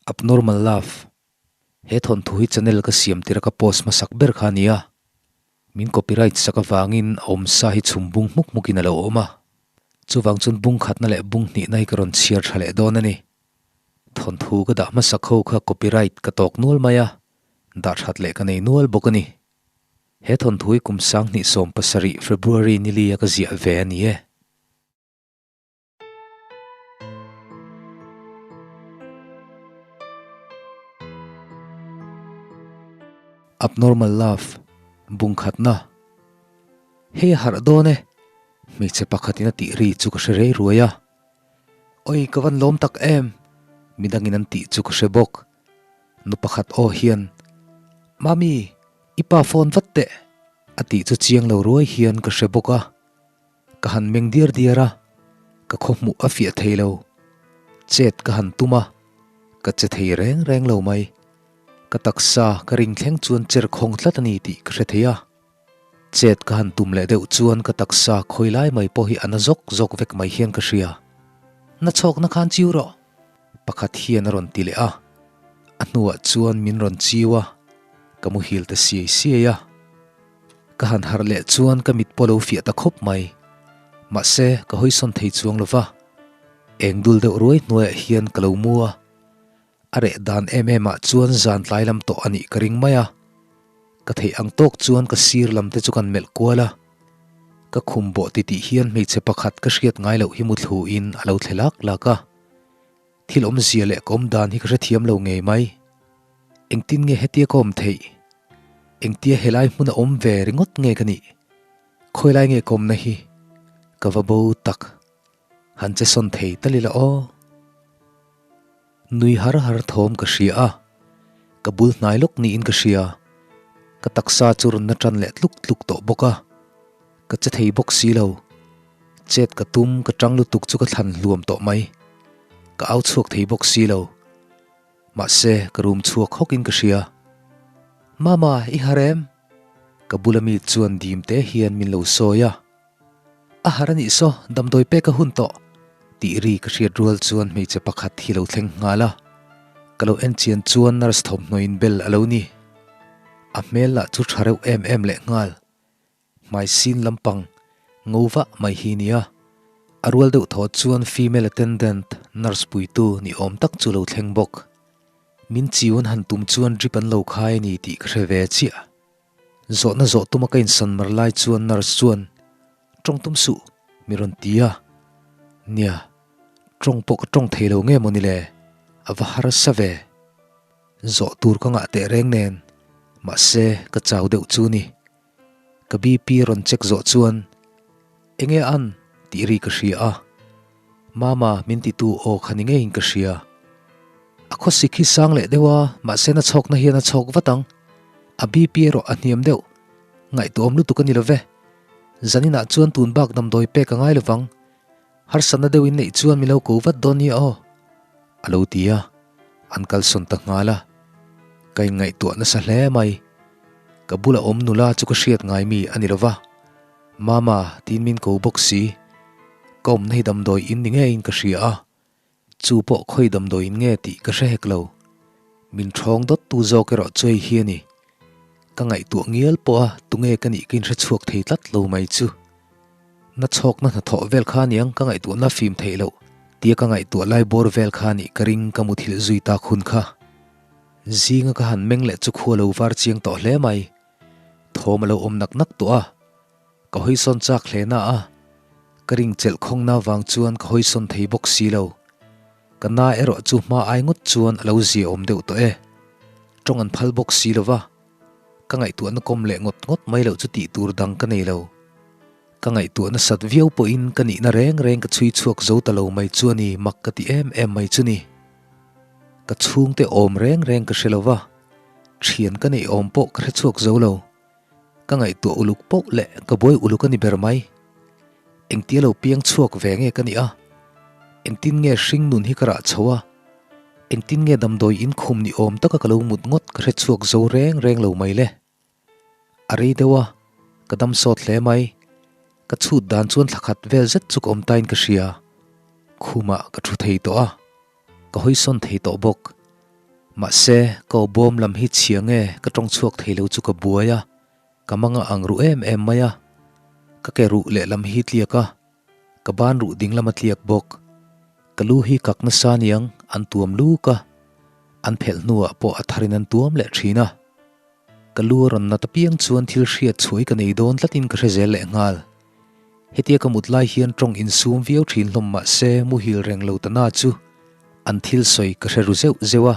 Abnormal Love, He thawnthu hi channel ka siam tir a ka post hmasak ber kha a ni a, min copyright sak avangin a awmsa hi chhum bung hmuk hmukin a lo awm a, chuvang chuan bung khatna leh bung hnihna hi ka rawn chhiar tha leh dawn a ni. Thawnthu ka dah hmasak ho kha copyright ka tawk nual mai a, dah that leh ka nei nual bawk a ni. He thawnthu hi kum 2017 February nili a ka ziah ve a ni e. Abnormal Love, Bungkhatna Hei a harh dawn e, hmeichhe pakhatin a tih ri chu ka hre rei ruai a. Oi ka van lawm tak em, midangin an tih chu ka hre bawk. Nu pakhat aw hian, Mami, i pa phone vat teh, a tih chu chiang lo ruai hian ka hre bawk a. Ka han meng diar diar a, ka khaw hmuh a fiah thei lo. Chet ka han tum a, ka che thei reng reng lo mai. Ka taksa ka ring thleng chuan cher khawng tlat a ni tih ka hre thei a. Chet ka han tum leh deuh chuan ka taksa khawi lai mai pawh hi a na zawk zawk vek mai hian ka hria. Na chhawkna khan chiu rawh! Pakhat hian a rawn ti leh a, a hnuah chuan min rawn chiu a, ka muhil ta siai siai a. Ka han harh leh chuan ka mit pawh lo fiah ta khawp mai. Mahse, ka hawisawn thei chuang lo va. Eng dul deuh ruai hnuaiah hian ka lo mu a. A reh dan em em ah chuan zan tlai lam tawh a nih ka ring mai a. Ka theih ang tawk chuan ka sir lam te chu kan melh kual a. Ka khum bawh titih hian hmeichhe pakhat ka hriat ngai loh hi muthlu in a lo thle lak lak a. Thil awmzia leh ka awm dan hi ka hrethiam lo ngei mai. Engtin nge hetia ka awm theih? Engtia helai hmun a awm ve ringawt nge ka nih? Khawilai nge ka awmna hi? Ka va bo tak. Han che sawn thei tal ila aw. Nui har har thawm ka hria a, ka bul hnai lawk niin ka hria. Ka taksa chu rawn na tan leh tluk tluk tawh bawk a, ka che thei bawk si lo. Chet ka tum ka tang lutuk chu ka thlan hluam tawh mai. Ka au chhuak thei bawk si lo. Mahse, ka rum chhuak hawkin ka hria. Mama, i har em? Ka bula mi chuan dim te hian min lo sawi a. A har a nih saw, damdawi pek a hun tawh, tih ri ka hriat rual chuan hmeichhe pakhat hi lo thleng nghal a. Ka lo en chian chuan nurse thawmhnaw in bel a lo ni. A hmel lah chu tha reuh em em leh nghal. Hmai sin lampang ngo vah mai hi nia. A rual deuh thaw chuan female attendant, nurse puitu ni awm tak chu lo thleng bawk. Min chiu an han tum chuan drip an lo khai a ni tih ka hre ve chiah. Zawhna zawh tuma ka insan mar lai chuan nurse chuan, Tawng tum suh, mi rawn ti a. Nia, tawng pawh ka tawng thei lo nge maw ni le? A va harsa ve. Zawh tur ka ngah teh reng nen, mahse ka chau deuh chu ni. Ka BP rawn check zawh chuan, Enge an? tih ri ka hria a. Mama, min titu aw kha ni ngeiin ka hria. A khawsik hi sang leh deuh a, mahse na chhawkna hian a chhawk vat ang. A BP erawh a hniam deuh. Ngaihtuahawm lutuk a ni lo ve. Zaninah chuan tun bak damdawi pek a ngai lo vang. Harsatna deuh in neih chuan min lo ko vat dawn nia aw. A lo ti a, an kalsawn ta nghal a. Ka inngaihtuah nasa hle mai. Ka bula awm nula chu ka hriat ngai mi a ni lo va. Mama, tiin min ko bawk si. Ka awmna hi damdawi in ni ngeiin ka hria a, chu pawh khawi damdawi in nge tih ka hre hek lo. Min ṭhawng dawt tu zawk erawh chu hei hi a ni. Ka ngaihtuah ngial pawh a tunge ka nih ka inhre chhuak thei tlat lo mai chu. Na chhawkna hnathawh vel kha aniang ka ngaihtuahna fim theih loh tia ka ngaihtuah lai bawr vel kha nih ka ring ka muthilh zui tak hun kha. Zinga ka han meng leh chu khua lo var chiang tawh hle mai. Thawm a lo awm nak nak tawh a, ka hawisawn chak hle na a, ka ring chelh khawng na vang chuan ka hawisawn thei bawk si lo. Ka na erawh chu hma ai ngawt chuan a lo zia awm deuh tawh e. Tawng an phal bawk si lo va, ka ngaihtuahna kawm leh ngawt ngawt mai loh chu tih tur dang ka nei lo. Ka ngaihtuah nasat viau pawhin ka nihna reng reng ka chhui chhuak zo ta lo mai chu a ni mak ka ti em em mai chu ni. Ka chhungte awm reng reng ka hre lo va. Thian ka neih awm pawh ka hre chhuak zo lo. Ka ngaihtuah uluk poh leh ka buai uluk a ni ber mai. Engtia lo piang chhuak ve nge ka nih a? Engtin nge hring nun hi ka rah chho a? Engtin nge damdawi in khum ni awm taka ka lo mut ngawt ka hre chhuak zo reng reng lo mai le? A rei deuh a, ka dam sawt hle mai. Ka chhut dan chuan thla khat vel zet chu ka awm tain ka hria. Khumah ka thu thei tawh a, ka hawisawn thei tawh bawk. Mahse, ka aw bawm lam hi chhia nge ka tawng chhuak thei lo chu ka buai a, ka manga ang ruh em em mai a. Ka ke ruh lehlam hi tliak a, ka ban ruh ding lama tliak bawk. Ka lu hi kak nasa niang an tuam luk a, an phelh hnuah pawh a tharin an tuam leh thin a. Ka lu a rawn nat apiang chuan thil hriat chhuai ka nei dawn tlatin ka hre zel leh nghal. Hetia ka mut lai hian tawng insum viau thin hlawm mah se muhil reng lo ta na chu an thil sawi ka hre ru zeuh zeuh a.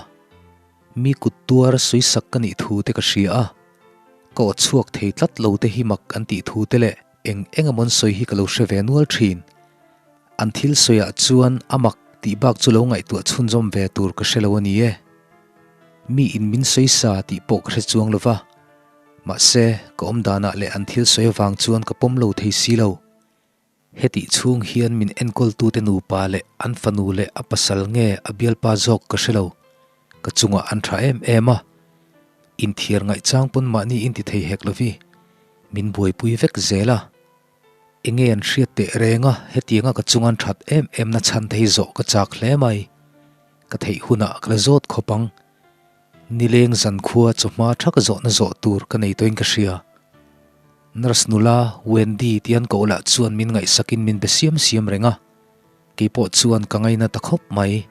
Mi kut tuar sawi sak ka nih thu te ka hria a, ka aw chhuak thei tlat lo te hi mak an tih thu te leh eng eng amawn sawi hi ka lo hre ve nual thin. An thil sawiah chuan a mak tih bak chu lo ngaihtuah chhunzawm ve tur ka hre lo a ni e. Mi in min sawi sa tih pawh ka hre chuang lo va, mahse ka awm danah leh an thil sawi avang chuan ka pawm lo thei si lo. Hetih chhung hian min enkawltute nupa leh an fanu leh a pasal nge a bialpa zawk ka hre lo. Ka chungah an tha em em a. Inthiar ngaihchang pawn mahni inti thei hek lovi. Min buaipui vek zel a. Enge an hriat teh reng a, hetianga ka chunga an that em em na chhan te hi zawh ka chak hle mai. Ka theih hunah ka la zawt khawp ang. Nileng zankhua chawhma tha ka zawhna zawh tur ka nei tawhin ka hria. Nurse nula Wendy tih an koh lah chuan min ngaihsakin min be siam siam reng a, keipawh chuan ka ngaina ta khawp mai.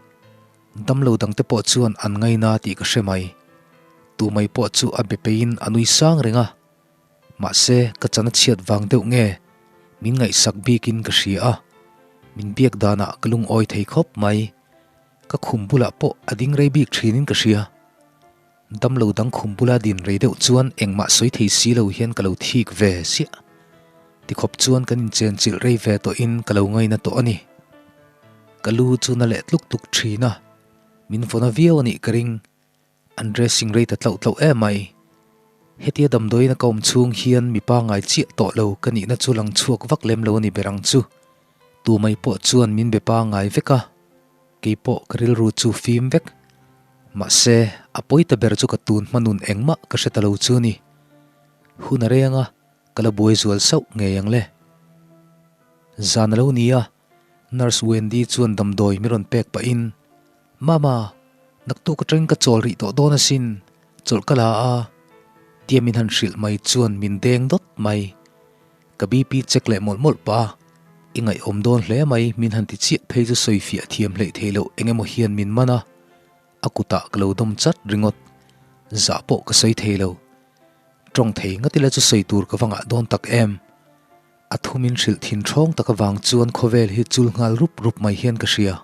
Damlo dangte pawh chuan an ngaina tih ka hre mai. Tu mai pawh chu a be peiin a nui sang reng a. Mahse, ka chan a chhiat vang deuh nge min ngaihsak bikin ka hria a, min biak danah ka lungawi thei khawp mai. Ka khum bulah pawh a ding rei bik thinin ka hria. Damlo dang khum bula din rei deuh chuan engmah sawi thei si lo hian ka lo thik ve ziah. Tikhawp chuan kan inchen chilh rei ve tawhin ka lo ngaina tawh a ni. Ka lu chu na leh tluk tluk thin a, min vawna viau a nih ka ring. An dressing rei ta tlauh tlauh em mai. Hetia damdawiin a ka awm chhung hian mipa ngai chiah tawh lo ka nihna chu lang chhuak vak lem lo a ni ber ang chu. Tu mai pawh chuan min be pa ngai vek a, kei pawh ka rilru chu fim vek. Mahse, a pawi ta ber chu ka tun hma nun engmah ka hre ta lo chu ni. Hun a reng a, ka la buai zual sauh ngei ang le. Zan a lo ni a, Nurse Wendy chuan damdawi mi rawn pek pahin, Mama, naktuk atangin ka chawl rih tawh dawn asin, chawlh ka la a, tia min han hrilh mai chuan min deng dawt mai. Ka BP check leh mawlh mawlh pah a, i ngaihawm dawn hle mai min han ti chiah phei chu sawi fiah thiam hleih theih loh eng emaw hian min man a, a kutah ka lo dawm chat ringawt. Zah pawh ka sawi thei lo. Tawng thei ngat ila chu sawi tur ka va ngah dawn tak em. A thu min hrilh thin thawng tak avang chuan khawvel hi chul nghal rup rup mai hian ka hria.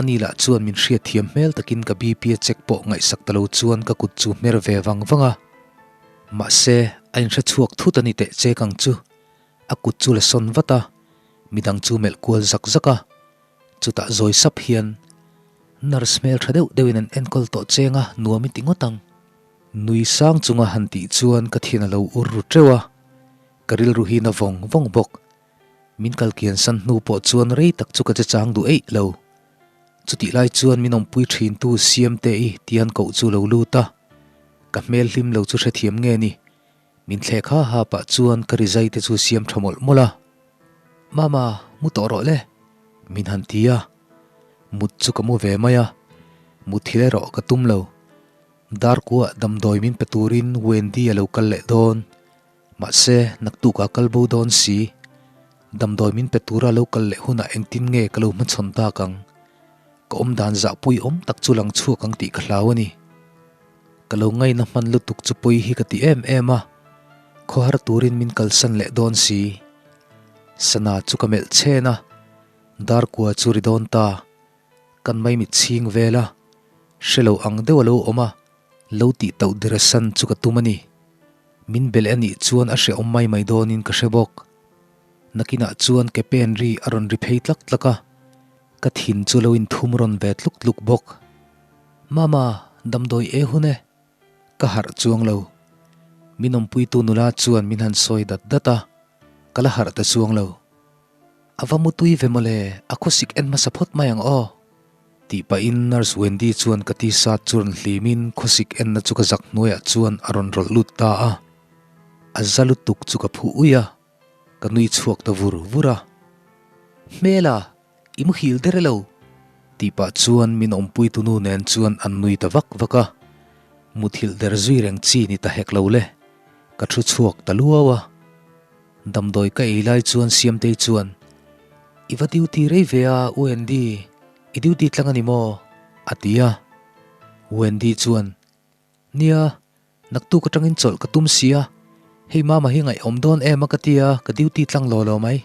Ani lah chuan min hriat thiam hmel takin ka BP a check pawh ngaihsak ta lo chuan ka kut chu hmer ve vang vang a. Mahse, a inhre chhuak thut a ni teh chek ang chu. A kut chu la sawn vat a, midang chu melh kual zak zak a. Chutah zawi sap hian, Nurse hmel tha deuh deuhin an enkawl tawh cheng a, nuam i ti ngawt ang. Nui sang chunga han tih chuan ka thin a lo ur ru teuh a. Ka rilru hi na vawng vawng bawk. Min kal kian san hnu pawh chuan rei tak chu ka che chang duh eih lo. Chutih lai chuan min awmpui thintu Siamte-i tian koh chu lo lut a. Ka hmel hlim lo chu hrethiam nge ni. Min thlek ha ha pah chuan ka rizai te chu siam tha mawlh mawlh a. Mama, mu tawh rawh le, min han ti a. Mut chu ka mu ve mai a, muthilh erawh ka tum lo. Darkuah damdawi min pe turin Wendy a lo kal leh dawn. Mahse, naktuk a kal bo dawn si. Damdawi min pe tura lo kal leh hunah engtin nge ka lo hmachhawn tak ang? Ka awm dan zahpui awm tak chu lang chhuak ang tih ka hlau a ni. Ka lo ngaina hman lutuk chu pawi hi ka ti em em a, khawhar turin min kalsan leh dawn si. Sana chu ka melh chhen a, darkua chu ri dawn ta. Kan maimit chhing vel a, hre lo ang deuh a lo awm a, lo tih tauh dira san chu ka tum a ni. Min belh a nih chuan a hrehawm mai mai dawnin ka hre bawk. Nakinah chuan ke pen ri a rawn ri phei tlak tlak a, ka thin chu lo inthum rawn ve tluk tluk bawk. Mama, damdawi e hun e. Ka harh chuang lo. Min awmpuitu nula chuan min han sawi dat dat a, ka la harh ta chuang lo. A va mutui ve mawle, a khawsik en hmasa phawt mai ang aw. Tih pahin Nurse Wendy chuan ka t-shirt chu rawn hlimin khawsik enna chu ka zak hnuaiah chuan a rawn rawlh lut ta a. A za lutuk chu ka phu ui a, ka nui chhuak ta vur vur a. Hmela, i muhil der elo? Tih pah chuan min awmpui tunu nen chuan an nui ta vak vak a, muthilh der zui reng chi ni ta hek lo le, ka thu chhuak ta luau a. Damdawi ka ei lai chuan Siamtei chuan, I va duty rei ve a U Andy, i duty tlang a ni maw? a ti a. U Andy chuan, Nia, naktuk atangin chawlh ka tum si a, hei mama hi ngaihawm dawn em a ka ti a, ka duty tlang lo lo mai.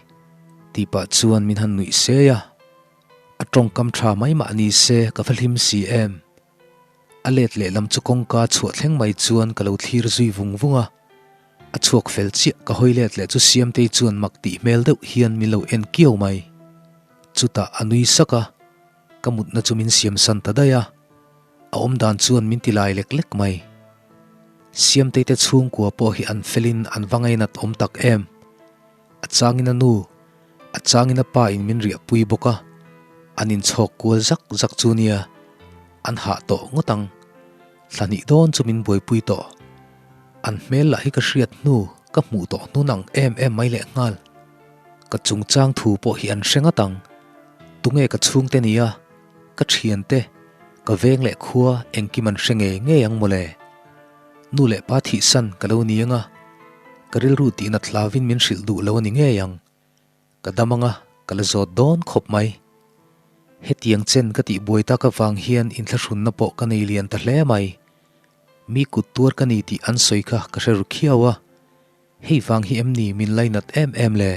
Tih pah chuan min han nuih sei a, a tawngkam tha mai mah ni se ka va hlim si em. A let lehlam chu kawngka chhuah thleng mai chuan ka lo thlir zui vung vung a, a chhuak fel chiah ka hawi let leh chu Siamtei chuan mak tih hmel deuh hian min lo en kiau mai. Chutah a nui sak a, ka mutna chu min siam san ta daih a. A awm dan chuan min ti lai lek lek mai. Siamtei te chhungkua pawh hi an felin an va ngainat awm tak em. A changin a nu, a changin a pa in min riahpui bawk a, an inchhawk kual zak zak chu nia, an hah tawh ngawt ang. Thla hnih dawn chu min buaipui tawh. An hmel lah hi ka hriat hnu, ka hmuh tawh hnun ang em em mai lehnghal. Ka chungchang thu pawh hi an hre ngat ang. Tunge ka chhungte nia? Ka thiante, ka veng leh khua engkim an hre ngei ngei ang mawle. Nu leh pa thihsan ka lo ni anga, ka rilru tihna thlavin min hrilh duh lo a ni ngei ang. Ka dam anga ka la zawt dawn khawp mai. Hetiang chen ka tih buai tak avang hian inthlahrunna pawh ka nei lian ta hle mai. Mi kut tuar ka ni tih an sawi kha ka hre ru khiau a, hei vang hi em ni min lainat em em le?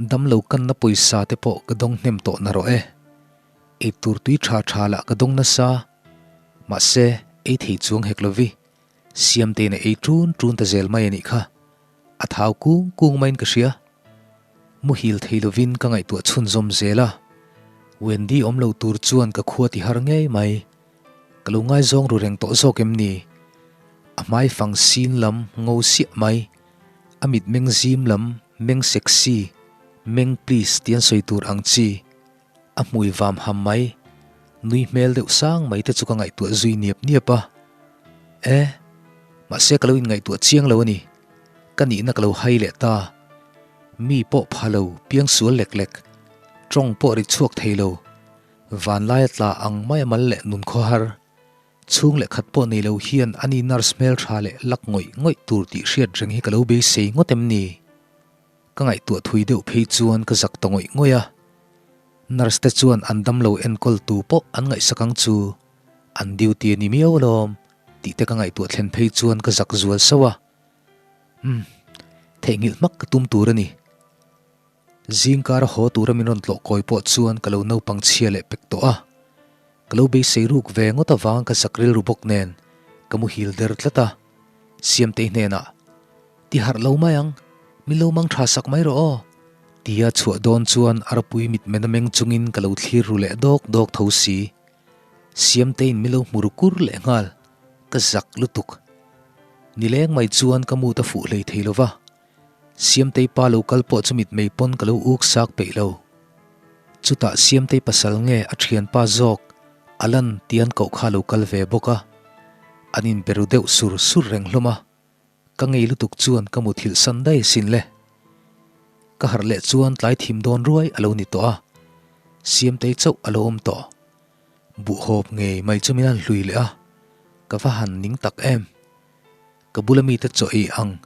Damlo kanna pawisa te pawh ka dawng hnem tawh na rawh e. Eitur tui tha tha lah ka dawng nasa. Mahse, ei thei chuang hek lovi. Siamtein a ei tun tun ta zel mai a nih kha. A thau kung kung maiin ka hria. Muhil thei lovin ka ngaihtuah chhunzawm zel a. Wendy awm lo tur chuan ka khua ti har ngei mai. Ka lo ngaizawng ru reng tawh zawk em ni? A hmai fang sin lam ngo siah mai. A mit meng zim lam, meng sexy, meng please ti an sawi tur ang chi, a hmui vam ham mai, nui hmel deuh sang mai te chu ka ngaihtuah zui niap niap a. E, mahse ka lo inngaihtuah chiang lo a ni. Ka nihna ka lo hai leh ta. Mi pawh pha lo, piang sual lek lek, tawng pawh ri chhuak thei lo, vanlaia tla ang mai a mal leh nun khawhar. Chhung leh khat pawh nei lo hian ani nurse hmeltha leh lak ngawih ngawih tur tih hriat reng hi ka lo beisei ngawt em ni? Ka ngaihtuah thui deuh phei chuan ka zak ta ngawih ngawih a. Nurse te chuan an damlo enkawl tu pawh an ngaihsak ang chu, an duty a ni miau alawm tih te ka ngaihtuah thlen phei chuan ka zak zual sauh a. Umm, theihnghilh hmak ka tum tur a ni. Zingkar a haw tura min rawn tlawh kawi pawh chuan ka lo naupang chhia leh pek tawh a. Ka lo beisei ruk ve ngawt avang ka zak rilru bawk nen ka muhil der tlat a. Siamtei hnenah, Ti harh lo mai ang, min lo mang tha sak mai rawh aw. Tia chhuah dawn chuan arpui mitmen a meng chungin ka lo thlir ru leh dawk dawk tho si. Siamteiin min lo hmu ru kur leh nghal, ka zak lutuk. Nileng mai chuan ka mut a fuh hlei thei lo va. Siamtei pa lo kal pawh chu mitmei pawn ka lo uk sak peih lo. Chutah Siamtei pasal nge a thianpa zawk Alan tian koh kha lo kal ve bawk a, an inbe ru deuh sur sur reng hlawm a, ka ngei lutuk chuan ka muthilh san daih asin le. Ka harh leh chuan tlai thim dawn ruai a lo ni tawh a, Siamtei chauh a lo awm tawh. Buhhawp ngei mai chu min han hlui leh a, ka va han ning tak em. Ka bula mite chaw ei ang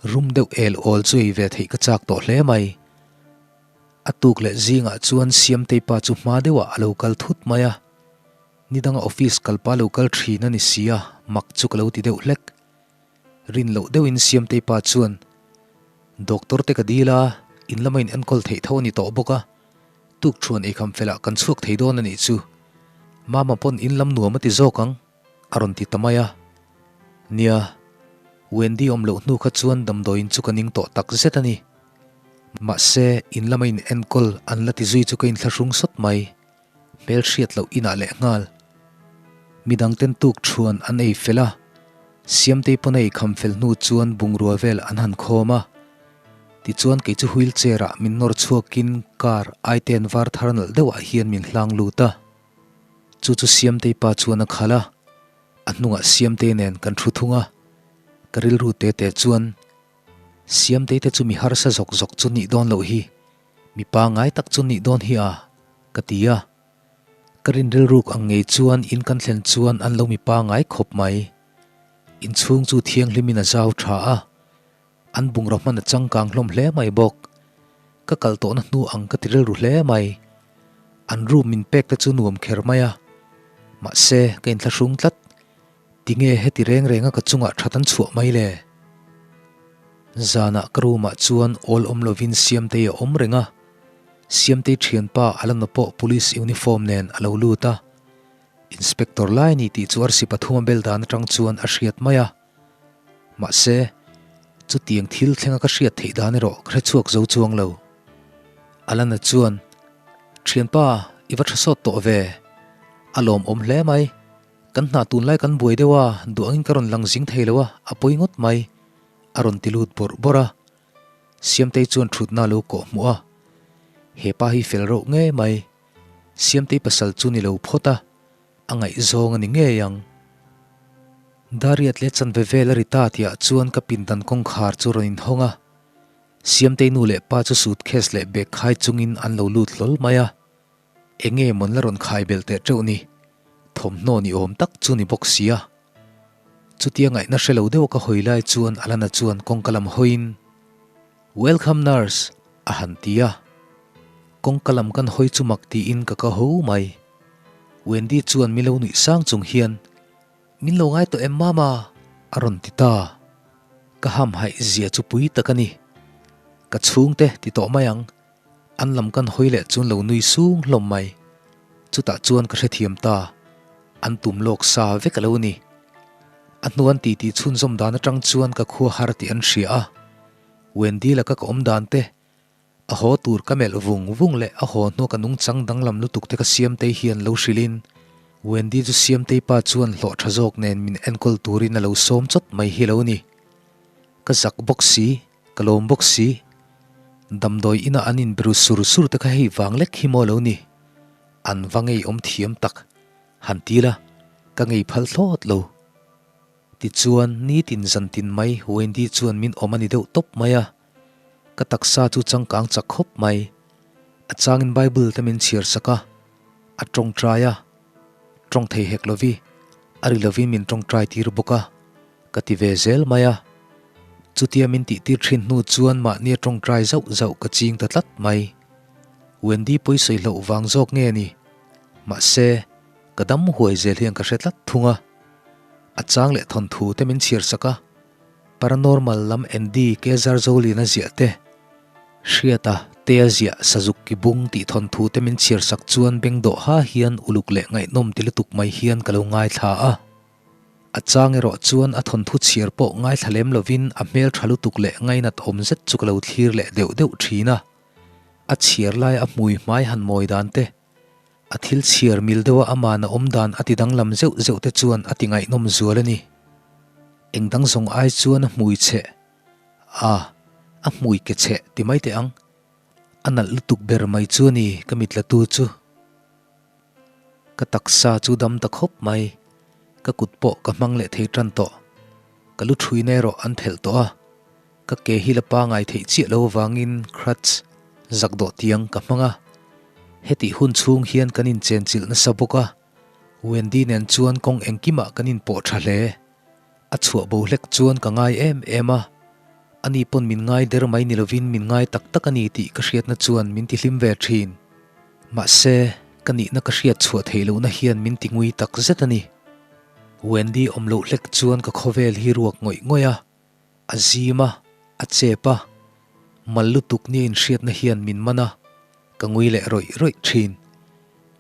rum deuh el awl chu ei ve theih ka chak tawh hle mai. A tuk leh zingah chuan Siamtei pa chu hma deuhah a lo kal thut mai a, nidanga office kalpa lo kal thin a ni si a, mak chu ka lo ti deuh hlek. Rin loh deuhin Siamtei pa chuan, Doctor te ka dil a, in lama in enkawl theih tho a ni tawh bawk a, tuk thuan eikham felah kan chhuak thei dawn a nih chu. Mama pawn in lam nuam a ti zawk ang. A rawn ti ta mai a. Nia, Wendy awm loh hnu kha chuan damdawiin chu ka ning tawh tak zet a ni. Mahse, in lama in enkawl an la ti zui chu ka inthlahrung sawt mai. Hmel hriat loh inah leh nghal. Midang ten tuk thuan an ei fel a, Siamtei pawn a ei kham fel hnu chuan bungrua vel an han khawm a. Tichuan kei chu wheelchair ah min nawr chhuakin car aiten var thar nalh deuhah hian min hlang lut a. Chu chu Siamtei pa chuan a khalh a, a hnungah Siamtei nen kan thu thung a, ka rilru te te chuan Siamtei te chu mi harsa zawk zawk chu nih dawn loh hi, mi pangngai tak chu nih dawn hi a, ka ti a. Ka rin rilruk ang ngei chuan in kan thlen chuan an lo mi pangai khawp mai. Inchhung chu thianghlimin a zau tha a, an bungraw hman a changkang hlawm hle mai bawk. Ka kal tawhna hnu ang ka ti rilru hle mai. An room min pek te chu nuam kher mai a, mahse ka inthlahrung tlat. Tinge heti reng renga ka chungah that an chhuah mai le? Zanah ka room ah chuan awl awm lovin Siamtei a awm reng a, Siamtei thianpa Alana pawh police uniform nen a lo lut a, Inspector lai ni tih chu arsi pathum a bel dan atang chuan a hriat mai a. Mahse, chutiang thil thlenga ka hriat theih dan erawh ka hre chhuak zo chuang lo. Alana chuan, Thianpa, i va tha sawt tawh ve. A lawmawm hle mai. Kan hna tunlai kan buai deuh a, duh angin ka rawn lang zing thei lo a, a pawi ngawt mai, a rawn ti lut bawrh bawrh a. Siamtei chuan thutna a lo kawh hmuh a, He pa hi fel reuh ngei mai, Siamtei pasal chu ni lo phawt a, a ngaihzawng a ni ngei ang. Dariat leh chanve vel a ri ta tihah chuan ka pindan kawngkhar chu rawn inhawng a, Siamtei nu leh pa chu suitcase leh bag khai chungin an lo lut hlawl mai a. Enge mawn la rawn khai belh teh teuh ni? Thawmhnaw ni awm tak chu ni bawk sia. Chutia ngaihna hre lo deuh ka hawi lai chuan Alana chuan kawngka lam hawiin, Welcome nurse! a han ti a. Kawngka lam kan hawi chu mak tiin ka ka ho mai. Wendy chuan mi lo nuih sang chung hian, Min lo ngai tawh em mama? a rawn ti ta. Ka hamhaih zia chu pui tak a ni. Ka chhungte ti tawh mai ang. An lam kan hawi leh chuan lo nui sung hlawm mai. Chutah chuan ka hrethiam ta. An tum lawk sa vek a lo ni. A hnu an titi chhunzawm dan atang chuan ka khua har tih an hria a. Wendy laka ka awm dan te, a haw tur ka melh vung vung leh a haw hnu ka nungchang danglam lutuk te ka Siamtei hian lo hrilhin Wendy chu Siamtei pa chuan hlawh tha zawk nen min enkawl turin a lo sawm chawt mai hi lo ni. Ka zak bawk si. Ka lawm bawk si. Damdawi inah an inbiru sur sur te kha hei vang lek hi maw lo ni. An va ngei awm thiam tak. Han ti la, ka ngei phal thlawt lo. Tichuan, nitin zantin mai Wendy chuan min awm a ni deuh tawp mai a. Ka taksa chu changkang chak khawp mai. A changin Bible te min chhiar sak a, a tawngtai a. Tawng thei hek lovi, a ri lovin min tawngtai tir bawk a. Ka ti ve zel mai a. Chutia min tihtir thin hnu chuan mahni a tawngtai zauh zauh ka ching ta tlat mai. Wendy pawi sawi hlauh vang zawk nge ni? Mahse, ka dam huai zel hian ka hre tlat thung a. A chang leh thawnthu te min chhiar sak a, paranormal lam Andy Kezar Zolian a ziah te, Hriata Tea ziah Sazuk ki bung tih thawnthu te min chhiar sak chuan beng dawh ha hian uluk leh ngaihnawm ti lutuk mai hian ka lo ngaithla a. A chang erawh chuan a thawnthu chhiar pawh ngaithla lem lovin a hmel tha lutuk leh ngainat awm zet chu ka lo thlir leh deuh deuh thin a. A chhiar lai a hmui hmai han mawi dan te, a thil chhiar mil deuha aman a awm dan a ti danglam zeuh zeuh te chuan a ti ngaihnawm zual a ni. Eng dang zawng ai chuan a hmui cheh, a, a hmui ke cheh ti mai teh ang. A nalh lutuk ber mai chu a ni ka mitla tu chu. Ka taksa chu dam ta khawp mai. Ka kut pawh ka hmang leh thei tan tawh. Ka lu thuina erawh an phelh tawh a. Ka ke hi la pangai theih chiah lo avangin crutch zak dawh tiang ka hmang a. Hetih hun chhung hian kan inchenchilh nasa bawk a. Wendy nen chuan kawng engkimah kan inpawh tha hle. A chhuah bo hlek chuan ka ngai em em a, ani pawn min ngai der mai ni lovin min ngai tak tak a ni tih ka hriatna chuan min ti hlim ve thin. Mahse, ka nihna ka hriat chhuah theih lohna hian min ti ngui tak zet a ni. Wendy awm loh hlek chuan ka khawvel hi ruak ngawih ngawih a, a zim a, a chep a, mal lutuk nia inhriatna hian min man a, ka ngui leh rawih rawih thin.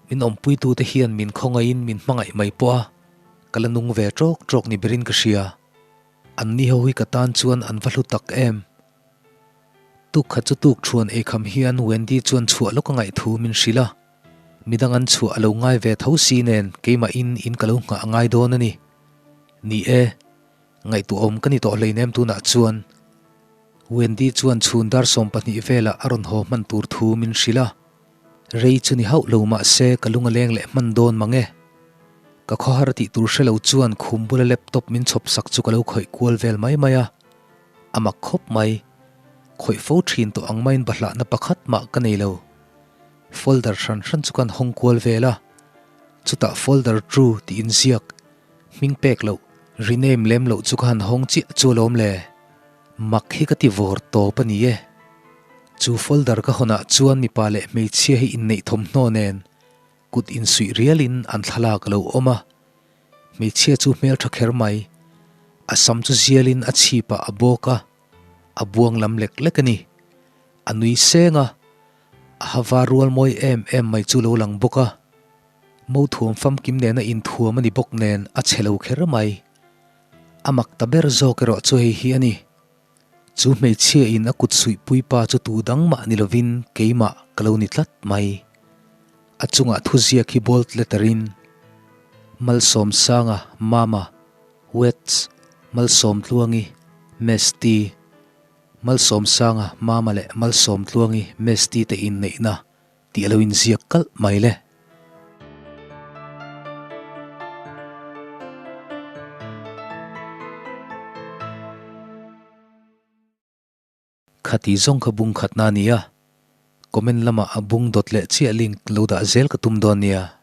Min awmpuitute hian min khawngaihin min hmangaih mai pawh a, ka la nung ve ṭawk ṭawk ni berin ka hria. An ni ho hi ka tan chuan an va hlu tak em. Tuk khat chu tuk ṭhuan eikham hian Wendy chuan chhuah lawk a ngaih thu min hrilh a, midang an chhuah a lo ngai ve tho si nen keimahin in ka lo nghah a ngai dawn a ni. Ni e, ngaihtuahawm ka ni tawh hleinem tunah chuan. Wendy chuan chhun dar 12 velah a rawn haw hman tur thu min hrilh a. Rei chu ni hauh lo mah se ka lung a leng leh hman dawn mang e. Ka khawhar tih tur hre lo chuan khum bula laptop min chhawp sak chu ka lo khawih kual vel mai mai a. A mak khawp mai. Khawih fo thin tawh ang maiin bahlahna pakhat mah ka nei lo. Folder hran hran chu kan hawng kual vel a. Chutah folder true tih inziak, hming pek loh, rename lem loh chu ka han hawng chiah chu alawm le. Mak hi ka ti vawr tawp a ni e. Chu folder ka hawnah chuan mipa leh hmeichhia hi inneih thawmhnaw nen kut insuih rialin an thlalak a lo awm a. Hmeichhia chu hmeltha kher mai, a sam chu zialin a chhipah a bawk a, a buang lam lek lek a ni. A nui seng a, a hava rual mawi em em mai chu lo lang bawk a. Mo thuam famkim nena inthuam a ni bawk nen a chhe lo kher mai. A mak ta ber zawk erawh chu hei hi a ni. Chu hmeichhia in a kut suih pui pa chu tu dang mah ni lovin keimah ka lo ni tlat mai. A chungah thuziak hi bold letter in Malsawmsanga Mama Weds Malsawmtluangi Mesti Malsawmsanga Mama leh Malsawmtluangi Mesti te inneihna tih a lo inziak kalh mai le. Khati zawng kha bung khatna a ni a, comment lamah a bung dawt leh chiah link lo dah zel ka tum dawn nia.